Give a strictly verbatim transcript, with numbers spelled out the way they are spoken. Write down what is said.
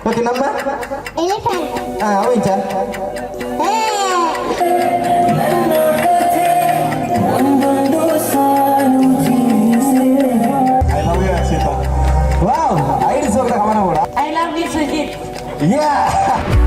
Kotinamma? Elephant. Ah, uincha. Eh. I love you, Aksita. Wow, I love you, Aksita. I love you, Sujit. Yeah.